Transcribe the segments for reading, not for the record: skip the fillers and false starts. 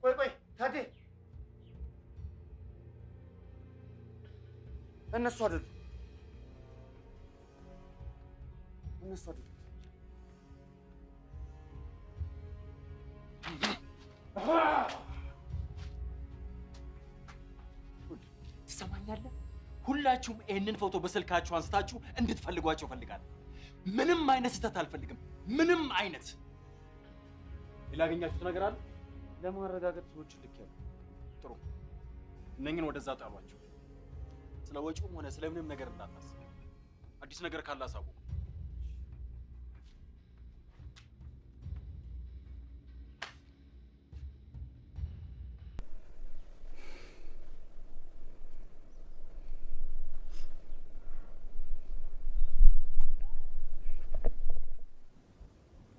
ቆይ ቆይ ታዴ፣ እነሱ አይደሉም፣ እነሱ አይደሉም። ትሰማኛለህ? ሁላችሁም ይህንን ፎቶ በስልካችሁ አንስታችሁ እንድትፈልጓቸው እፈልጋለሁ። ምንም አይነት ስህተት አልፈልግም። ምንም አይነት። ሌላ ያገኛችሁት ነገር አለ? ለማረጋገጥ ሰዎች ልኬያለሁ። ጥሩ፣ እነኝን ወደዛ ጣሏቸው። ስለ ወጪውም ሆነ ስለምንም ነገር እንዳታስብ። አዲስ ነገር ካለ አሳውቁ።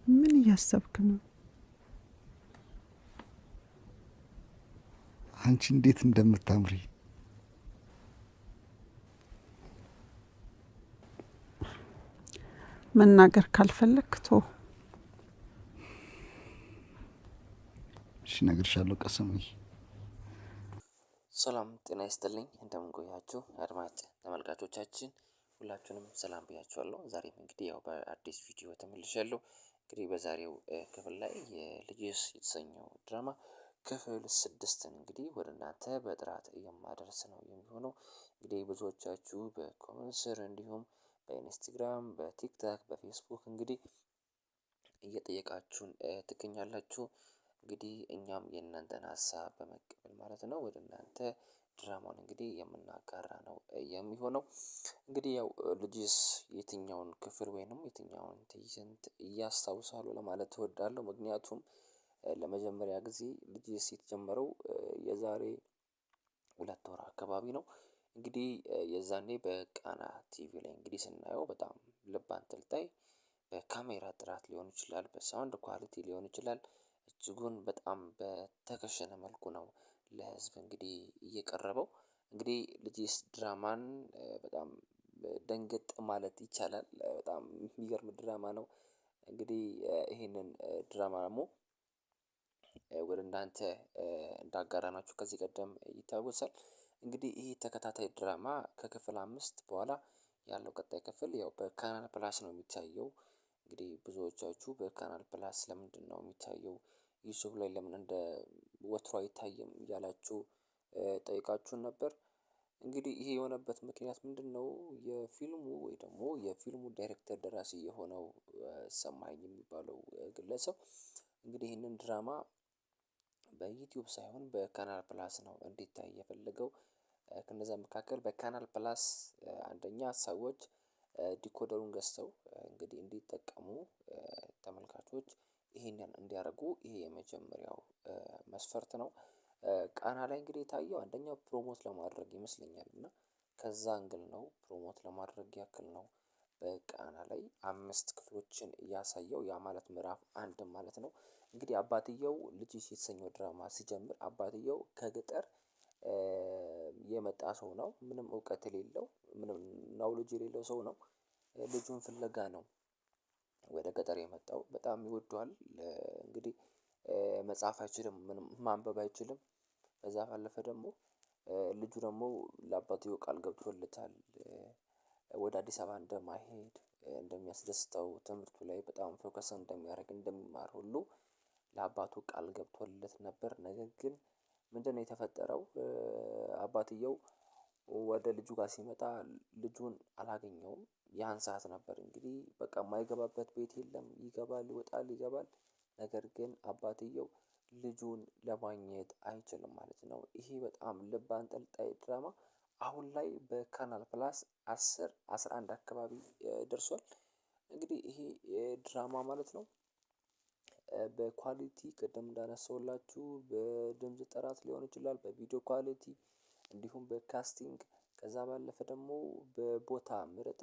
ምን እያሰብክ ነው? አንቺ እንዴት እንደምታምሪ! መናገር ካልፈለግክ ቶ። እሺ እነግርሻለሁ። ቀሰምዬ። ሰላም ጤና ይስጥልኝ። እንደምን ቆያችሁ አድማጭ ተመልካቾቻችን፣ ሁላችሁንም ሰላም ብያችኋለሁ። ዛሬም እንግዲህ ያው በአዲስ ቪዲዮ ተመልሻለሁ። እንግዲህ በዛሬው ክፍል ላይ የልጅስ የተሰኘው ድራማ ክፍል 6ን እንግዲህ ወደ እናንተ በጥራት የማደርስ ነው የሚሆነው። እንግዲህ ብዙዎቻችሁ በ comment ስር እንዲሁም በኢንስታግራም፣ በቲክቶክ፣ በፌስቡክ እንግዲህ እየጠየቃችሁን ትገኛላችሁ። እንግዲህ እኛም የእናንተን ሀሳብ በመቀበል ማለት ነው ወደ እናንተ ድራማውን እንግዲህ የምናጋራ ነው የሚሆነው። እንግዲህ ያው ልጅስ የትኛውን ክፍል ወይንም የትኛውን ትዕይንት እያስታውሳሉ ለማለት እወዳለሁ። ምክንያቱም ለመጀመሪያ ጊዜ ልጅስ የተጀመረው የዛሬ 2 ወር አካባቢ ነው። እንግዲህ የዛኔ በቃና ቲቪ ላይ እንግዲህ ስናየው በጣም ልብ አንጠልጣይ በካሜራ ጥራት ሊሆን ይችላል፣ በ sound quality ሊሆን ይችላል፣ እጅጉን በጣም በተከሸነ መልኩ ነው ለህዝብ እንግዲህ እየቀረበው። እንግዲህ ልጅስ ድራማን በጣም ደንገጥ ማለት ይቻላል። በጣም የሚገርም ድራማ ነው። እንግዲህ ይሄንን ድራማ ደግሞ ወደ እናንተ እንዳጋራናችሁ ከዚህ ቀደም ይታወሳል። እንግዲህ ይህ ተከታታይ ድራማ ከክፍል 5 በኋላ ያለው ቀጣይ ክፍል ያው በካናል ፕላስ ነው የሚታየው። እንግዲህ ብዙዎቻችሁ በካናል ፕላስ ለምንድን ነው የሚታየው፣ ዩቲዩብ ላይ ለምን እንደ ወትሮ አይታይም እያላችሁ ጠይቃችሁን ነበር። እንግዲህ ይሄ የሆነበት ምክንያት ምንድነው? የፊልሙ ወይ ደግሞ የፊልሙ ዳይሬክተር ደራሲ የሆነው ሰማኸኝ የሚባለው ግለሰብ እንግዲህ ይህንን ድራማ በዩቲዩብ ሳይሆን በካናል ፕላስ ነው እንዲታይ የፈለገው። ከነዛ መካከል በካናል ፕላስ አንደኛ ሰዎች decoder ኡን ገዝተው እንግዲህ እንዲጠቀሙ ተመልካቾች ይሄንን እንዲያደርጉ ይሄ የመጀመሪያው መስፈርት ነው። ቃና ላይ እንግዲህ የታየው አንደኛው promote ለማድረግ ይመስለኛል፣ እና ከዛ angle ነው promote ለማድረግ ያክል ነው በቃና ላይ 5 ክፍሎችን እያሳየው፣ ያ ማለት ምዕራፍ 1 ማለት ነው። እንግዲህ አባትየው ልጅስ የተሰኘው ድራማ ሲጀምር አባትየው ከገጠር የመጣ ሰው ነው። ምንም እውቀት የሌለው፣ ምንም knowledge የሌለው ሰው ነው። ልጁን ፍለጋ ነው ወደ ገጠር የመጣው። በጣም ይወደዋል። እንግዲህ መጻፍ አይችልም፣ ምንም ማንበብ አይችልም። በዛ ባለፈ ደግሞ ልጁ ደግሞ ለአባትየው ቃል ገብቶለታል፣ ወደ አዲስ አበባ እንደማይሄድ፣ እንደሚያስደስተው፣ ትምህርቱ ላይ በጣም focus እንደሚያደርግ፣ እንደሚማር ሁሉ ለአባቱ ቃል ገብቶለት ነበር። ነገር ግን ምንድነው የተፈጠረው? አባትየው ወደ ልጁ ጋር ሲመጣ ልጁን አላገኘውም። ያን ሰዓት ነበር እንግዲህ በቃ የማይገባበት ቤት የለም፣ ይገባል፣ ይወጣል፣ ይገባል። ነገር ግን አባትየው ልጁን ለማግኘት አይችልም ማለት ነው። ይሄ በጣም ልብ አንጠልጣይ ድራማ አሁን ላይ በካናል ፕላስ 10 11 አካባቢ ደርሷል። እንግዲህ ይሄ ድራማ ማለት ነው በ quality ቅድም እንዳነሳሁላችሁ በድምጽ ጥራት ሊሆን ይችላል፣ በቪዲዮ quality እንዲሁም በ casting፣ ከዛ ባለፈ ደግሞ በቦታ ምርጫ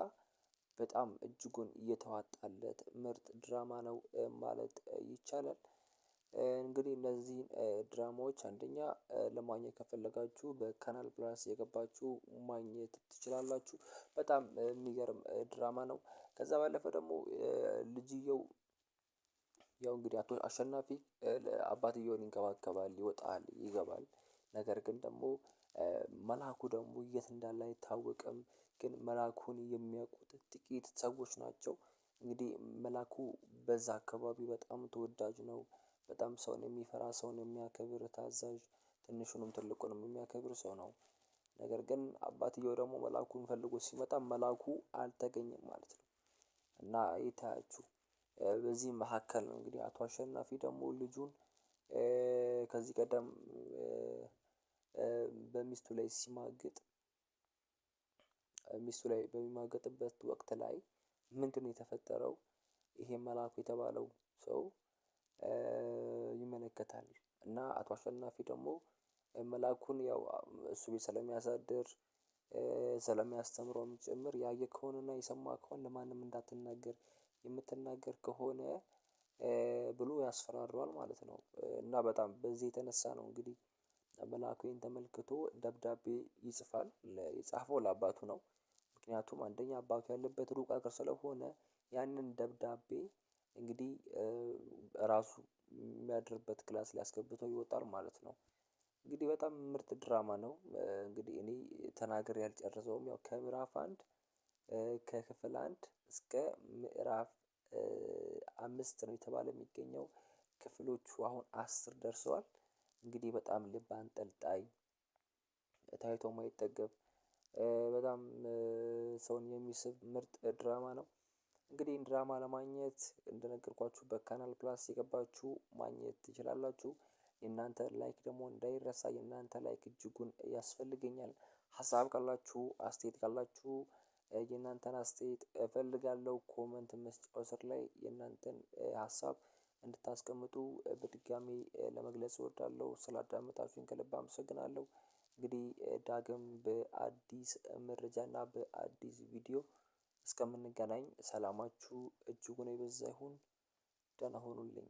በጣም እጅጉን እየተዋጣለት ምርጥ ድራማ ነው ማለት ይቻላል። እንግዲህ እነዚህን ድራማዎች አንደኛ ለማግኘት ከፈለጋችሁ በካናል ፕላስ የገባችሁ ማግኘት ትችላላችሁ። በጣም የሚገርም ድራማ ነው። ከዛ ባለፈ ደግሞ ልጅየው ያው እንግዲህ አቶ አሸናፊ አባትየውን ይንከባከባል፣ ይወጣል፣ ይገባል። ነገር ግን ደግሞ መልአኩ ደግሞ የት እንዳለ አይታወቅም። ግን መልአኩን የሚያውቁት ጥቂት ሰዎች ናቸው። እንግዲህ መልአኩ በዛ አካባቢ በጣም ተወዳጅ ነው። በጣም ሰውን የሚፈራ፣ ሰውን የሚያከብር፣ ታዛዥ፣ ትንሹንም ትልቁንም የሚያከብር ሰው ነው። ነገር ግን አባትየው ደግሞ መልአኩን ፈልጎ ሲመጣ መልአኩ አልተገኘም ማለት ነው። እና ይታያችሁ በዚህ መካከል ነው እንግዲህ አቶ አሸናፊ ደግሞ ልጁን ከዚህ ቀደም በሚስቱ ላይ ሲማግጥ፣ ሚስቱ ላይ በሚማገጥበት ወቅት ላይ ምንድነው የተፈጠረው? ይሄ መልአኩ የተባለው ሰው ይመለከታል። እና አቶ አሸናፊ ደግሞ መልአኩን ያው እሱ ቤት ስለሚያሳድር፣ ስለሚያስተምረውም ጭምር፣ ያየ ከሆነና የሰማ ከሆነ ለማንም እንዳትናገር፣ የምትናገር ከሆነ ብሎ ያስፈራረዋል ማለት ነው። እና በጣም በዚህ የተነሳ ነው እንግዲህ መልአኩ ይህን ተመልክቶ ደብዳቤ ይጽፋል። የጻፈው ለአባቱ ነው። ምክንያቱም አንደኛ አባቱ ያለበት ሩቅ ሀገር ስለሆነ ያንን ደብዳቤ እንግዲህ ራሱ የሚያድርበት class ሊያስገብተው ይወጣል ማለት ነው። እንግዲህ በጣም ምርጥ ድራማ ነው። እንግዲህ እኔ ተናግሬ ያልጨረሰውም ያው ከምዕራፍ 1፣ ከክፍል 1 እስከ ምዕራፍ 5 ነው የተባለ የሚገኘው። ክፍሎቹ አሁን 10 ደርሰዋል። እንግዲህ በጣም ልብ አንጠልጣይ፣ ታይቶ ማይጠገብ፣ በጣም ሰውን የሚስብ ምርጥ ድራማ ነው። እንግዲህ ድራማ ለማግኘት እንደነገርኳችሁ በካናል ፕላስ የገባችሁ ማግኘት ትችላላችሁ። የእናንተ like ደግሞ እንዳይረሳ፣ የእናንተ like እጅጉን ያስፈልገኛል። ሀሳብ ካላችሁ፣ አስተያየት ካላችሁ የእናንተን አስተያየት እፈልጋለሁ። Comment መስጫው ስር ላይ የእናንተን ሀሳብ እንድታስቀምጡ በድጋሚ ለመግለጽ እወዳለሁ። ስላዳመጣችሁኝ ከልብ አመሰግናለሁ። እንግዲህ ዳግም በአዲስ መረጃና በአዲስ ቪዲዮ እስከምንገናኝ ሰላማችሁ እጅጉን የበዛ ይሁን። ደህና ሁኑልኝ።